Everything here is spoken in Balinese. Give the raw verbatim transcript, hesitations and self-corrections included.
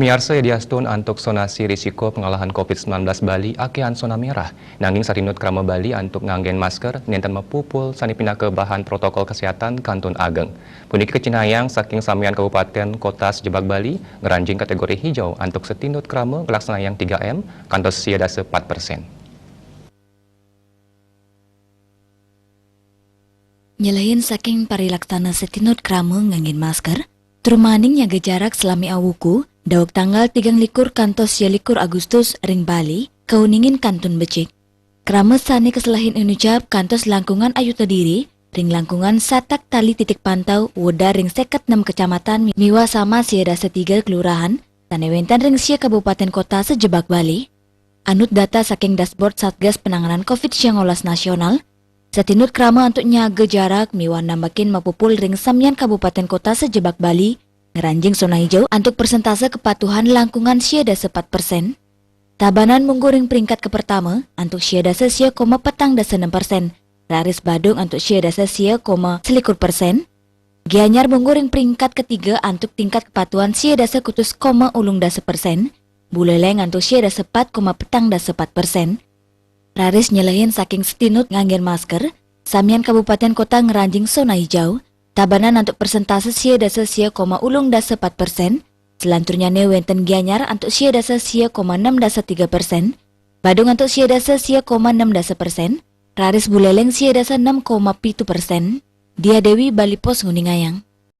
Yarsa diastun antuk sonasi risiko pangalahan covid sembilan belas Bali akehan sona merah. Nanging satinut krama Bali antuk nganggén masker nénten mapupul sané pinaka bahan protokol kesehatan kantun ageng. Puniki kacinayang saking samian kabupatén kota sajebag Bali ngranjing kategori hijau antuk satinut krama nglaksanayang tiga M kantos sia dasa pat persen. Nyelehin saking parilaksana satinut krama nganggén masker, trumaning nyaga jarak salami awuku, daweg tanggal tigang likur kantos sia likur Agustus ring Bali, kauningin kantun becik. Krama sané kaselehin inucap kantos langkungan ayuta diri, ring langkungan satak tali titik pantau, wedar ring seket nem kecamatan miwah sama sia dasa tiga kelurahan, sané wénten ring sia kabupatén kota sajebag Bali. Anut data saking dashboard Satgas Penanganan covid sembilan belas Nasional, satinut krama antuk nyaga jarak miwah nambakin mapupul ring samian kabupatén kota sajebag Bali, ngranjing sona hijau antuk persentase kepatuhan langkungan sia dasa pat persen. Tabanan mungguh ring peringkat kapertama antuk sia dasa sia koma petang dasa nem persen, raris Badung antuk sia dasa sia koma selikur persen, Gianyar mungguh ring peringkat ketiga antuk tingkat kepatuhan sia dasa kutus koma ulung dasa persen, Buleleng antuk sia dasa pat koma petang dasa pat persen, raris nyelehin saking satinut nganggén masker, samian kabupatén kota ngranjing sona hijau, Tabanan antuk persentase sia dasa sia koma ulung dasa pat persen, selanturnyané wénten Gianyar antuk sia dasa sia koma nem dasa tiga persen, Badung antuk sia dasa sia koma nem dasa persen, raris Buleleng sia dasa nem koma pitu persen. Dia Dewi, Bali Post, nguningayang.